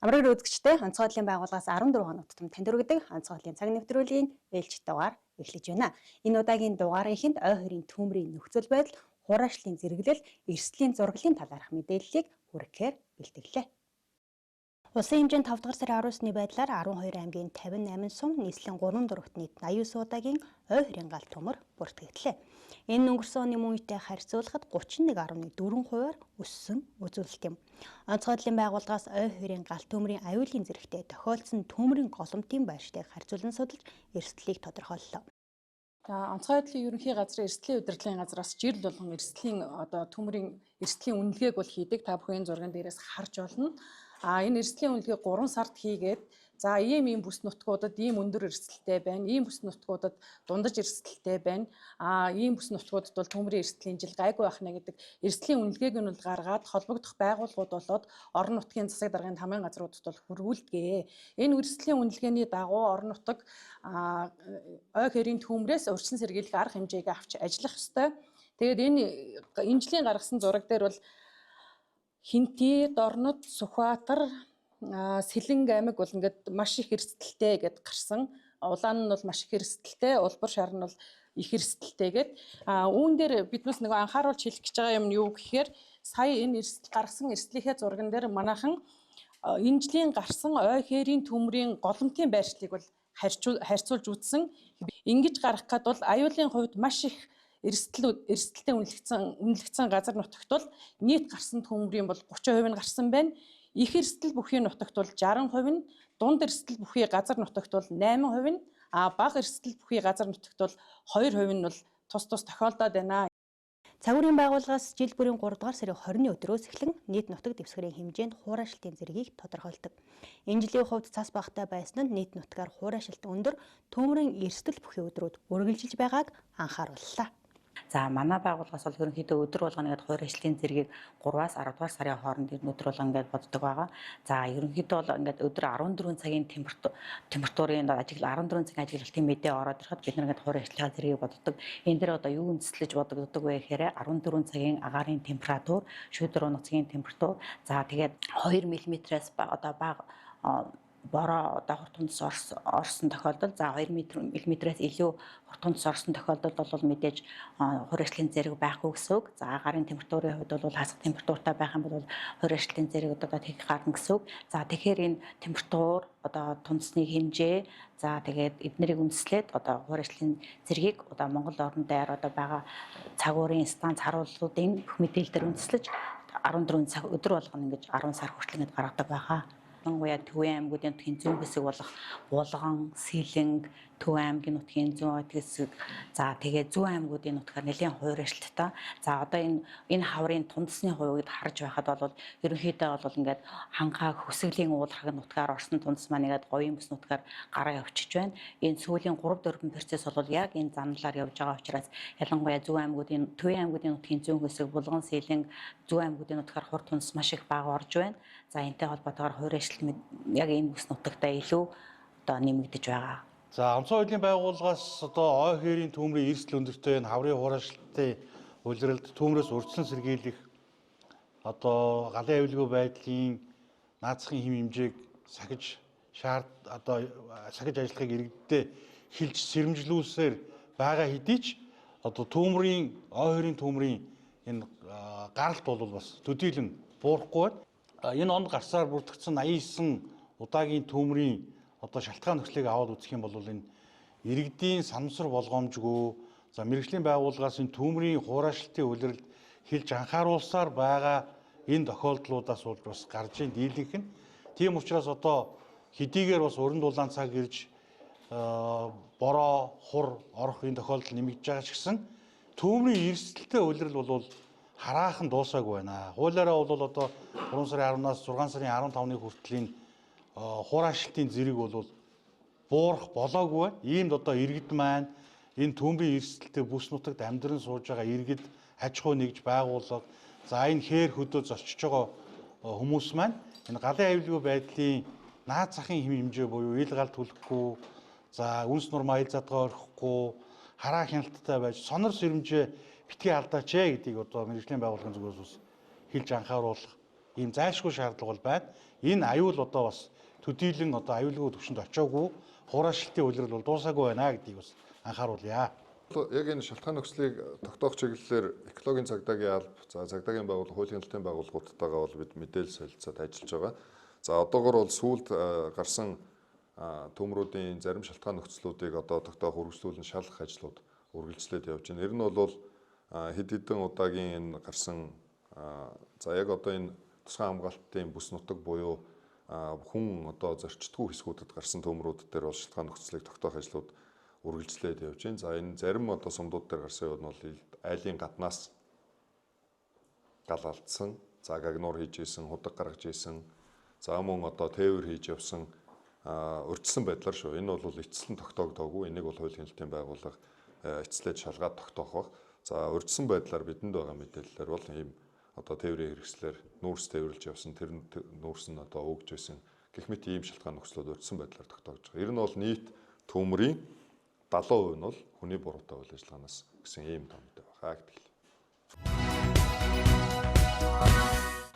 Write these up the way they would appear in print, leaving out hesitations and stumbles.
Амраг үзэгчтэй онцгой байдлын байгууллагаас 14 хоног тутам танд хүргэдэг онцгой байдлын цаг нэвтрүүлгийн ээлжит дугаар эхлэж байна. Энэ удаагийн дугаарын эхэнд ой хорийн төмрийн нөхцөл байдал, хураашлийн зэрэглэл, эрсдлийн зураглалын талаарх мэдээллийг хүргэхээр бэлтгэлээ. Улсын хэмжээнд 5 дугаар сарын 19-ний байдлаар 12 аймгийн 58 сум нийслэлийн 3 дурагт нийт 89 удаагийн ой хорийн гал төмөр бүртгэгдлээ. Энэ өнгөрсөн оны мөн үетэй харьцуулахад 31.4 хувиар өссөн үзүүлэлт юм. Онцгой байдлын байгууллагаас ой хорийн гал төмрийн аюулын зэрэгтэй тохиолдсон төмрийн голомтын байрштайг харьцуулан судалж эрсдлийг тодорхойллоо. За, онцгой байдлын ерөнхий газрын эрсдлийн удирдлагын газраас жирэл болгон эрсдлийн одоо төмрийн эрсдлийн үнэлгээг бол хийдэг. Та бүхэн энэ зурган дээрээс харж болно. А энэ эрсдлийн үнэлгээг 3 сард хийгээд, за, ийм ийм бүс нутгуудад ийм өндөр эрсдэлтэй байна. Ийм бүс нутгуудад дундаж эрсдэлтэй байна. А ийм бүс нутгуудад бол төмрийн эрсдлийн жил гайгүй байх нэ гэдэг эрсдлийн үнэлгээг нь бол гаргаад холбогдох байгууллагууд болоод орон нутгийн засаг даргын тамгын газруудад бол хүргүүлдэг. Энэ эрсдлийн үнэлгээний дагуу орон нутаг ой хэрийн төмрөөс урьдчилан сэргийлэх арга хэмжээг авч ажиллах ёстой. Тэгээд энэ жилийн гаргасан зураг дээр бол Хинти, Дорнод, Сүхбаатар, Сэлэнг аймаг бол ингээд маш их эрсдэлтэй гэд гарсан. Улаан нь бол маш их эрсдэлтэй, Улбар шар нь бол их эрсдэлтэй гэд. А үүн дээр биднээс нөгөө анхааруулж хэлэх гэж байгаа юм нь юу гэхээр сая энэ эрсдэл гаргасан эрсдлийнхээ зурган дээр манайхан энэ жилийн гарсан ой хээрийн төмрийн голомтын байршлыг бол харьцуулж үзсэн. Ингэж гаргах гад бол аюулын хувьд маш их эрсдэлтэй үнэлэгдсэн газар нутагт бол нийт гарсан төмрийн бол 30% нь гарсан байна. Их эрсдэл бүхий нутагт бол 60% нь, дунд эрсдэл бүхий газар нутагт бол 8% нь, а бага эрсдэл бүхий газар нутагт бол 2% нь бол тус тус тохиолдоод байна. Цагуурийн байгууллагаас жил бүрийн 3 дугаар сарын 20-ны өдрөөс эхлэн нийт нутаг дэвсгэрийн хэмжээнд хураашилтын зэргийг тодорхойлдог. Энэ жилийн хувьд цас багатай байсан нь нийт нутгаар хураашилт өндөр, төмрийн эрсдэл бүхий өдрүүд үргэлжилж байгааг анхаарууллаа. За, манай байгууллагаас бол ерөнхийдөө өдөр болгоно ингээд хувь ажлын зэргийг 3-аас 10 дугаар сарын хооронд ер нь өдөр болгоно ингээд боддог байгаа. За, ерөнхийдөө бол ингээд өдөр 14 цагийн температурын ажиглал, 14 цагийн ажиглалтын мэдээ ороод ирэхэд бид нар ингээд хувь ажлынхаа зэргийг боддог. Энэ дээр одоо юу үндэслэж бодогддог вэ гэхээр 14 цагийн агаарын температур, шүдэр унах цагийн температур, за, тэгээд 2 мм-ээс одоо бага бороо одоо хурд тундас орсон тохиолдолд, за, 2 мм-ээс илүү хурд тундас орсон тохиолдолд бол мэдээж хурачлалын зэрэг байхгүй гэсэн үг. За, агарын температурын хувьд бол хасах температуртай байх юм бол хурачлалын зэрэг одоо тэгэх гарна гэсэн үг. За, тэгэхээр энэ температур, одоо тундасны хэмжээ, за, тэгээд эднэрийг үндэслээд одоо хурачлалын зэргийг одоо Монгол орон дээр одоо байгаа цагуурын станц харууллуудын бүх мэдээлэл дээр үндэслэж 14 цаг өдөр болгоно ингэж 10 сар хүртэл ингэж гаргадаг байгаа. Ялангуяа Төвийн аймагуудын нутгийн зүүн хэсэг болох Булган, Сэлэнг, Төв аймгийн нутгийн зүүн хэсэг, за, тэгээ зүүн аймагуудын нутгаар нэлээн хуурайшилттай. За, одоо энэ хаврын тундасны хувийг харж байхад бол ерөнхийдөө бол ингээд ханхаа хөсгөлийн уулархаг нутгаар орсон тундас маань ингээд говийн бүс нутгаар гараа явчихж байна. Энэ сүүлийн 3 4 процесс бол яг энэ замналаар явж байгаа учраас ялангуяа зүүн аймагуудын, Төвийн аймагуудын нутгийн зүүн хэсэг, Булган, Сэлэнг, зүүн аймагуудын нутгаар хур тундас маш их бага орж байна. За, энэтэй холбоотойгоор хуурайшилт яг энэ бүс нутагтаа илүү одоо нэмэгдэж байгаа. За, онцгой байдлын байгууллагаас одоо ой хээрийн төмрийн эрсдэл өндөртэй энэ хаврын хураашилтын улиралд төмрөөс урьдчилан сэргийлэх одоо галын аюулгүй байдлын наацхийн хэм хэмжээг сахиж шаард одоо сахиж ажиллахыг иргэддээ хэлж сэрэмжлүүлсээр байгаа хэдий ч одоо төмрийн ой хоёрын төмрийн энэ гаралт бол бас төдийлөн буурахгүй байна. Энэ онд гарсаар бүртгэгдсэн 89 удаагийн төмрийн одоо шалтгаан нөхцөлийг аваад үзэх юм бол энэ иргэдийн санамсар болгоомжгүй, за, мэргэжлийн байгууллагаас энэ төмрийн хураашилтын улиралд хэлж анхааруулсаар байгаа энэ тохиолдлуудаас бол бас гарч ийн дийлэнх нь. Тийм учраас одоо хэдийгээр бас өрн дулаан цаг ирж бороо хур орох энэ тохиолдол нэмэгдэж байгаа ч гэсэн төмрийн эрсдэлтэй улирал бол хараахан дуусаагүй байна. Хуулиараа бол одоо 3 сарын 10-наас 6 сарын 15-ны хүртэл энэ хураашилтын зэрэг бол буурах болоогүй байна. Иймд одоо иргэд маань энэ төмрийн эрсдэлтэй бүс нутагт амьдран сууж байгаа иргэд, аж ахуй нэгж байгууллага, за, энэ хээр хөдөө зорчиж байгаа хүмүүс маань энэ галын аюулгүй байдлын наад захын хэм хэмжээ буюу ил гал түлхэхгүй, за, үнс нурмаа ил задгаа орхихгүй, хараа хяналттай байж сонор сэрэмжээ битгий алдаач ээ гэдгийг одоо мэргэжлийн байгууллагын зүгээс бас хэлж анхааруулах Ийм зайлшгүй шаардлага бол байна. Энэ аюул одоо бас төдийлөн одоо аюулгүй түвшинд очиагүй, хураашилтын улирал бол дуусаагүй байна гэдгийг бас анхааруулъя. Яг энэ шалтгаан нөхцөлийг тогтоох чиглэлээр экологийн цагдаагийн алба, за цагдаагийн байгууллага, хуулийн хяналтын байгууллагуудтайгаа бол бид мэдээлэл солилцоод ажиллаж байгаа. За одоогор бол сүүлд гарсан төмрүүдийн зарим шалтгаан нөхцлүүдийг одоо тогтоох, үргэлжлүүлэн шалгах ажлууд үргэлжлээд явж байна. Ер нь бол хэд хэдэн удаагийн энэ гарсан, за яг одоо энэ тусгай хамгаалтын бүс нутаг буюу хүн одоо зорчдгүй хэсгүүдэд гарсан төмрүүд дээр бол шалтгаан нөхцлийг тогтоох ажлууд үргэлжлээд явж байна. За энэ зарим одоо сумдууд дээр гарсан юм бол айлын гаднаас гал алдсан, за гагнуур хийж исэн, худаг гаргаж исэн, за мөн одоо тээвэр хийж явсан урьдчилсан байдлаар шүү. Энэ бол эцэслэн тогтоогдоогүй. Энийг бол хуулийн хяналтын байгууллага эцэслээд шалгаад тогтоох баг. За урьдчилсан байдлаар бидэнд байгаа мэдээллээр бол ийм одоо тээврийн хэрэгслээр нүүрс тээвэрлж явсан, тэр нүүрс нь одоо өгж байсан гэх мэт ийм шалтгаан нөхцлүүд урьдчилсан байдлаар тогтоогдож байгаа. Ер нь бол нийт төмрийн 70% нь бол хүний буруутай үйл ажиллагаанаас гэсэн ийм тоомтой байгаа гэдэг л.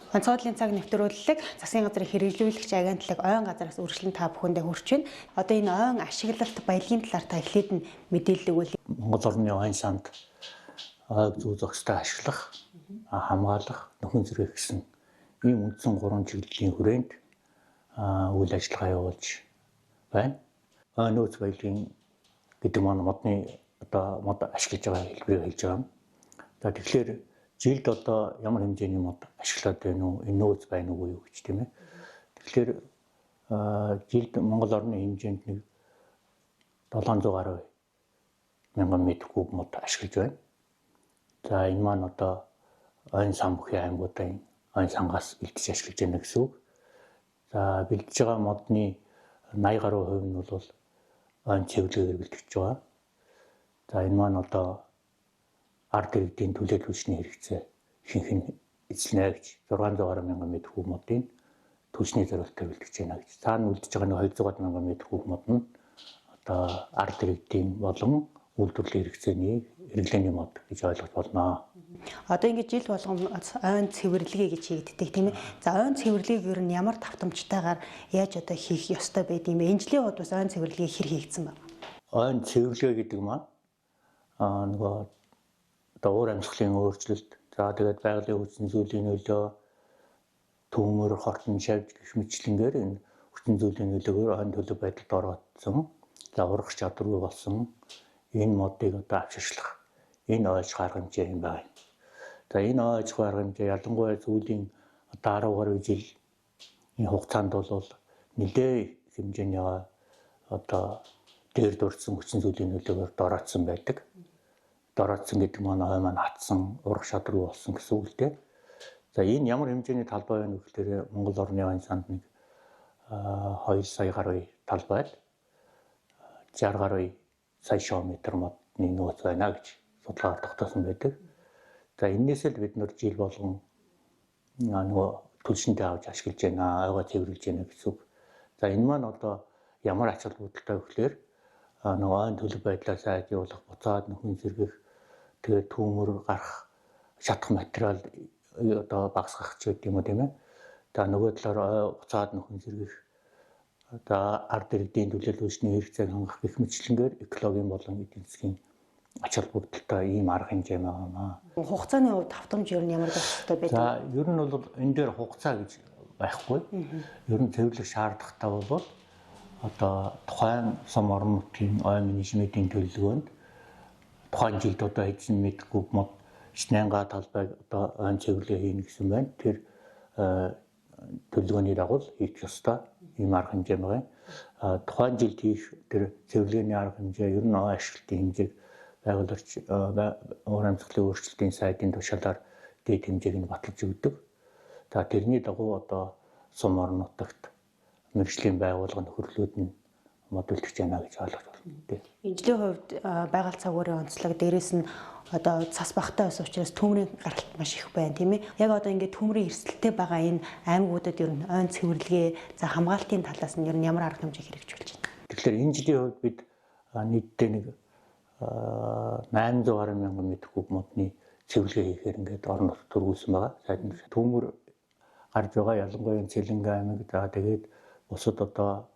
Онцгой цаг нэвтрүүлэг засгийн газрын хэрэгжүүлэгч агентлаг ойн газараас үргэлжлэн та бүхэндээ хүрч байна. Одоо энэ ойн ашиглалт баялагын талаар та эхлээд нь мэдээлэл өгвөл. Монгол орны ойн санд ойг зүү зохистой ашиглах, хамгаалах, нөхөн зэрэг гэсэн ийм үндсэн гурван чиглэлийн хүрээнд үйл ажиллагаа явуулж байна. Ой нөөц баялагын гэдэг маань модны одоо мод ашиглаж байгаа хэлбэрийг хэлж байгаа юм. За тэгэхээр жилд одоо ямар хэмжээний мод ашиглаад байна уу, энэ нөөц байна уу юу гэж тийм ээ. Тэгэхээр жилд Монгол орны хэмжээнд нэг 700 гаруй мянган метр куб мод ашиглаж байна. За энэ маань одоо ойн сан бүхий аймагуудын ойн сангаас бэлтэж ашиглаж байна гэсэн үг. За бэлтэж байгаа модны 80 гаруй хувь нь бол ойн цэвэрлэгээр бэлтгэж байгаа. За энэ маань одоо ард иргэдийн түлээл түлшний хэрэгцээ ихэнх нь эзэлнэ гэж 600 гаруй мянган метр куб модын түлшний зориултаар бэлтгэж байна гэж. Цаана үлдэж байгаа нэг 200 мянган метр куб мод нь одоо ард иргэдийн болон үйлдвэрлэлийн хэрэгцээний хэрэглээний мод гэж ойлгож болно. Одоо ингэж жил болгон ойн цэвэрлэгээ гэж хийгддэг тийм ээ. За ойн цэвэрлэгийг ер нь ямар давтамжтайгаар яаж одоо хийх ёстой байд юм бэ? Энэ жилийн хувьд бас ойн цэвэрлэгээ хэр хийгдсэн бэ? Ойн цэвэрлэгээ гэдэг маань нөгөө одоо уур амьсгалын өөрчлөлт, за тэгээд байгалийн хүчин зүйлийн нөлөө, төмөр, хортон шавж гэх мэтчилэнгээр энэ хүчин зүйлийн нөлөөгөөр ойн төлөв байдалд ороодсон, за урах чадваргүй болсон энэ модыг одоо авчирчлах энэ ойж арга хэмжээ юм байна. За энэ ойж арга хэмжээ ялангуяа сүүлийн одоо 10 гаруй жил энэ хугацаанд бол нэлээ хэмжээний одоо дээр дурдсан хүчин зүйлийн нөлөөгөөр дороотсон байдаг. Дороотсон гэдэг маань ой маань хатсан, урах шадруу болсон гэсэн үг л дээ. За энэ ямар хэмжээний талбай байна вэ гэхээр Монгол орны ойн санд нэг 2 сая гаруй талбай л 60 гаруй сая шометр модны нөөц байна гэж судалгаар тогтоосон байдаг. За энээс л бид нар жил болгон нөгөө түлшинтэй авч ашиглаж байна, ойгоо цэвэрлэж байна гэсэн үг. За энэ маань одоо ямар ач холбогдолтой вэ гэхээр нөгөө ойн төлөв байдлаа сайжруулах, буцаад нөхөн зэргэх, тэгээд түүмэр гарах шатах материал одоо багасгах ч гэдэг юм уу тийм ээ. За нөгөө талаар ой буцаад нөхөн зэргэх, одоо ард иргэдийн төлөөлөл үйлчний хэрэгцээг хангах гэх мэтчилэнгээр экологийн болон эдийн засгийн ач холбогдолтой ийм арга хэмжээ байгаа. Хугацааны хувьд давтамж ер нь ямар байх ёстой байдаг? За ер нь бол энэ дээр хугацаа гэж байхгүй. Ер нь цэвэрлэх шаардлагатай бол одоо тухайн сум орон нутгийн ой менежментийн төлөвлөгөөнд тухайн жилд одоо эзэн метр куб мод 98 талбайг одоо ойн цэвэрлэгээ хийнэ гэсэн байна. Тэр төлөвлөгөөний дагуу хийх ёстой ийм арга хэмжээ байгаа. Тухайн жилд хийх тэр цэвэрлэгээний арга хэмжээ ер нь ой ашиглалтын хэмжээг байгуулагч уур амьсгалын өөрчлөлтийн сайдын тушаалаар дээд хэмжээг нь баталж өгдөг. За тэрний дагуу одоо сум орон нутагт мэргэжлийн байгууллага нөхөрлүүд нь мод бэлтгэж байна гэж ойлгож байна. Энэ жилийн хувьд байгаль цаг уурын онцлог дээрээс нь одоо цас багтай байсан учраас төмрийн гаралт маш их байна тийм ээ. Яг одоо ингээд төмрийн эрсдэлтэй байгаа энэ аймагуудад ер нь ойн цэвэрлэгээ за хамгаалтын талаас нь ер нь ямар арга хэмжээ хэрэгжүүлж байна? Тэгэхээр энэ жилийн хувьд бид нийтдээ нэг 800 гаруй мянган метр куб модны цэвэрлэгээ хийхээр ингээд орон нутагт төрүүлсэн байгаа. Сайд төмөр гарч байгаа. Ялангуяа Цэлэнг аймаг, за тэгээд бусад одоо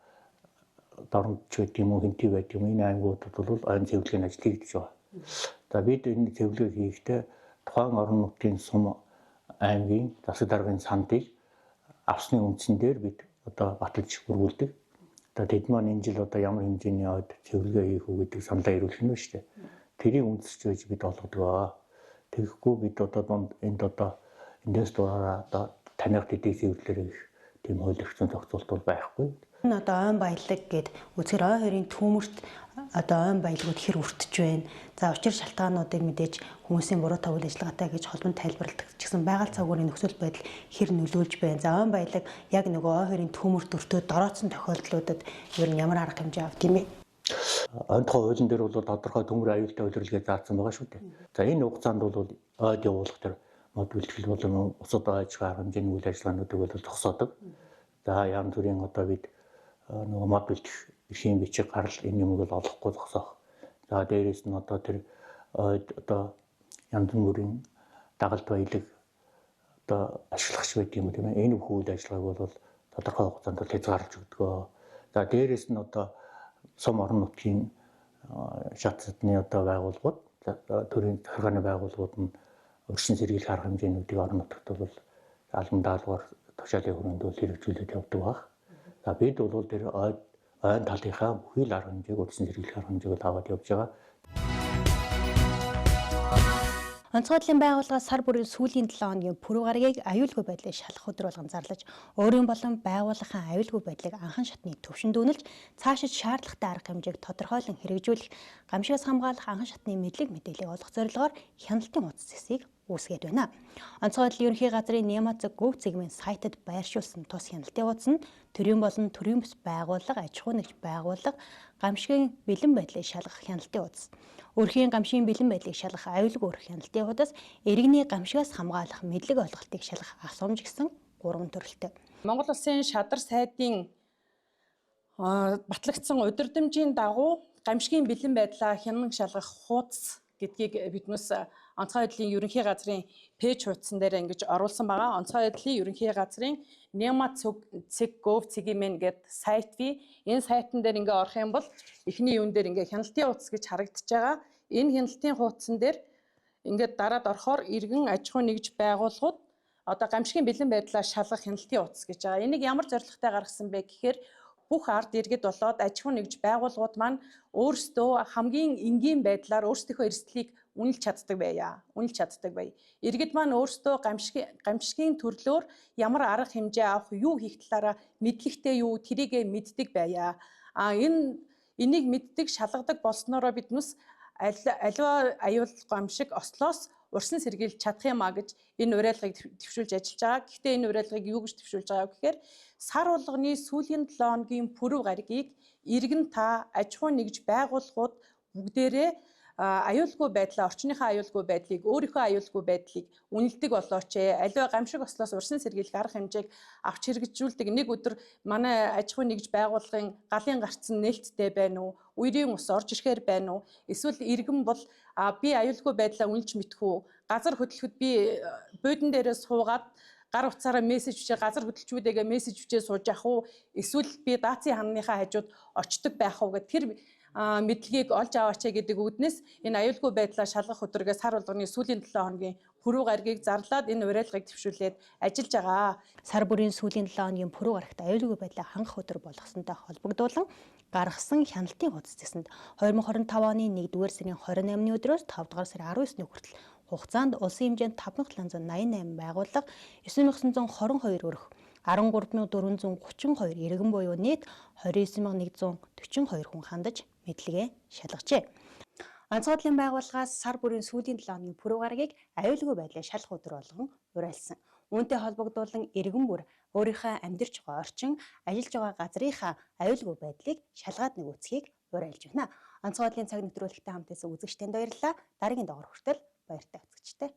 Доронч гэдэг юм уу, Хэнтий байдаг юм, энэ аймагуудад бол ойн цэвэрлэгийн ажил хийгдэж байгаа. За бид энэ цэвэрлэгийг хийхдээ тухайн орон нутгийн сум аймгийн засаг даргын сандыг авсны үндсэн дээр бид одоо баталж бүргүүлдэг. Одоо тэд маань энэ жил одоо ямар хэмжээний ойд цэвэрлэгээ хийх үү гэдэг саналаа ирүүлэх нь шүү дээ. Тэрийг үндэсч байж бид олгодог. Тэгэхгүй бид одоо дунд энд одоо эндээс дураараа одоо таних тэдийг цэвэрлээрэй гэх тийм хууль эрх зүйн зохицуулалт бол байхгүй. Энэ одоо ойн баялаг гээд үзэхэр ой хоёрын түүмэрт одоо ойн баялагууд хэр өртөж байна. За учир шалтгаануудыг мэдээж хүмүүсийн буруутай үйл ажиллагаатай гэж холбон тайлбарладаг ч гэсэн байгаль цаг уурын нөхцөл байдал хэр нөлөөлж байна. За ойн баялаг яг нөгөө ой хоёрын түүмэрт өртөөд дорооцсон тохиолдлуудад ер нь ямар арга хэмжээ авд юм бэ? Ойн тухай хуулийн дээр бол тодорхой төмөр аюултай улирлгээ заасан байгаа шүү дээ. За энэ хугацаанд бол ойд явуулах тэр мод бэлтгэл болон бусад ойж арга хэмжээний үйл ажиллагаануудыг бол зогсоодог. За янз бүрийн одоо бид нөгөө мод бэлтгэх эрхийн бичиг гарал энэ юмыг бол олохгүй зогсоох. За дээрээс нь одоо тэр ойд одоо янз бүрийн дагалд баялаг одоо ашиглах байдаг юм тийм ээ. Энэ бүх үйл ажиллагааг бол тодорхой хугацаанд бол хязгаарлаж өгдөг. За дээрээс нь одоо сум орон нутгийн шат садны одоо байгууллагууд, төрийн захиргааны байгууллагууд нь өршин сэргийлэх арга хэмжээнүүдийг орон нутагт бол албан даалгавар тушаалын хүрээнд бол хэрэгжүүлээд явдаг баг. За бид бол тэр ойн талынхаа бүхий л арга хэмжээг өршин сэргийлэх арга хэмжээг бол аваад явж байгаа. Онцгой байдлын байгууллагаас сар бүрийн сүүлийн 7 хоногийн пүрэв гарагийг аюулгүй байдлыг шалгах өдөр болгон зарлаж, өөрийн болон байгууллагын аюулгүй байдлыг анхан шатны түвшинд үнэлж, цаашид шаардлагатай арга хэмжээг тодорхойлон хэрэгжүүлэх, гамшигаас хамгаалах анхан шатны мэдлэг мэдээллийг олох зорилгоор хяналтын хуудас зэсийг үүсгээд байна. Онцгой байдлын ерөнхий газрын Нямацэг говь цэгмийн сайтад байршуулсан тус хяналтын хуудас нь төрийн болон төрийн бус байгууллага, аж ахуй нэгж байгууллага, гамшигын бэлэн байдлыг шалгах хяналтын хуудас. Өрхийн гамшигын бэлэн байдлыг шалгах аюулгүй өрх хяналтын хуудас, иргэний гамшигаас хамгаалах мэдлэг ойлголтыг шалгах асуумж гэсэн гурван төрөлтэй. Монгол Улсын шадар сайдын батлагдсан удирдамжийн дагуу гамшигын бэлэн байдлаа хянан шалгах хуудас гэдгийг биднээс онцгой байдлын ерөнхий газрын пэйж хуудсан дээр ингэж оруулсан байгаа. Онцгой байдлын ерөнхий газрын nema.gov.cg гэд сайт бий. Энэ сайтн дээр ингээ орох юм бол эхний юун дээр ингээ хяналтын хуудас гэж харагдаж байгаа. Энэ хяналтын хуудсан дээр ингээд дараад орохоор иргэн аж ахуй нэгж байгууллагууд одоо гамшигын бэлэн байдлаа шалгах хяналтын хуудас гэж байгаа. Энийг ямар зорилготой гаргасан бэ гэхээр бүх ард иргэд болоод аж ахуй нэгж байгууллагууд маань өөрсдөө хамгийн энгийн байдлаар өөрсдийнхөө эрсдлийг үнэлж чаддаг байя. Үнэлж чаддаг бай. Иргэд маань өөрсдөө гамшигын төрлөөр ямар арга хэмжээ авах, юу хийх талаараа мэдлэгтэй юу тэрийгэ мэддэг байя. А энийг мэддэг, шалгадаг болсноороо биднес аливаа аюул гамшиг ослоос урсан сэргийлж чадах юм а гэж энэ уриалгыг дэвшүүлж ажиллаж байгаа. Гэхдээ энэ уриалгыг юу гэж дэвшүүлж байгаа вэ гэхээр сар болгоны сүүлийн 7 хоногийн пүрэв гаригийг иргэн та аж ахуй нэгж байгууллагууд бүгдээрээ аюулгүй байдлаа, орчныхаа аюулгүй байдлыг, өөрийнхөө аюулгүй байдлыг үнэлдэг болооч. Аливаа гамшиг ослоос урсан сэргийлэх арга хэмжээг авч хэрэгжүүлдэг. Нэг өдөр манай аж ахуй нэгж байгууллагын галын гарцсан нээлттэй байна уу? Үерийн ус орж ирэхээр байна уу? Эсвэл иргэн бол би аюулгүй байдлаа үнэлж мэдэх үү? Газар хөдлөхөд би буудан дээрээ суугаад гар утсаараа мессеж бичээ, газар хөдөлчүүдээгээ мессеж бичээ сууж явах уу? Эсвэл би даацын ханныхаа хажууд очдог байх уу гэх тэр мэдлэгийг олж аваач гэдэг үүднээс энэ аюулгүй байдлаа шалгах өдрөгээ сар болгоны сүүлийн 7 хоногийн пүрэв гаригийг зарлаад энэ уриалгыг дэвшүүлээд ажиллаж байгаа. Сар бүрийн сүүлийн 7 хоногийн пүрэв гарагт аюулгүй байдлаа хангах өдөр болгосонтой холбогдуулан гаргасан хяналтын хуудас зэсэнд 2025 оны 1-р сарын 28-ны өдрөөс 5-р сарын 19-ны хүртэл хугацаанд улсын хэмжээнд 5788 байгууллага, 9922 өрх, 13432 иргэн буюу нийт 29142 хүн хандаж мэдлэгээ шалгажээ. Онцгой байдлын байгууллагаас сар бүрийн сүүлийн 7 хоногийн пүрэв гарагийг аюулгүй байдлыг шалгах өдөр болгон уриалсан. Үүнтэй холбогдуулан иргэн бүр өөрийнхөө амьдарч байгаа орчин, ажиллаж байгаа газрынхаа аюулгүй байдлыг шалгаад нэгүцхийг уриалж байна. Онцгой байдлын цаг нэвтрүүлэгтэй хамт байсан үзэгч танд баярлалаа. Дараагийн дугаар хүртэл баяртай үзэгчтэй.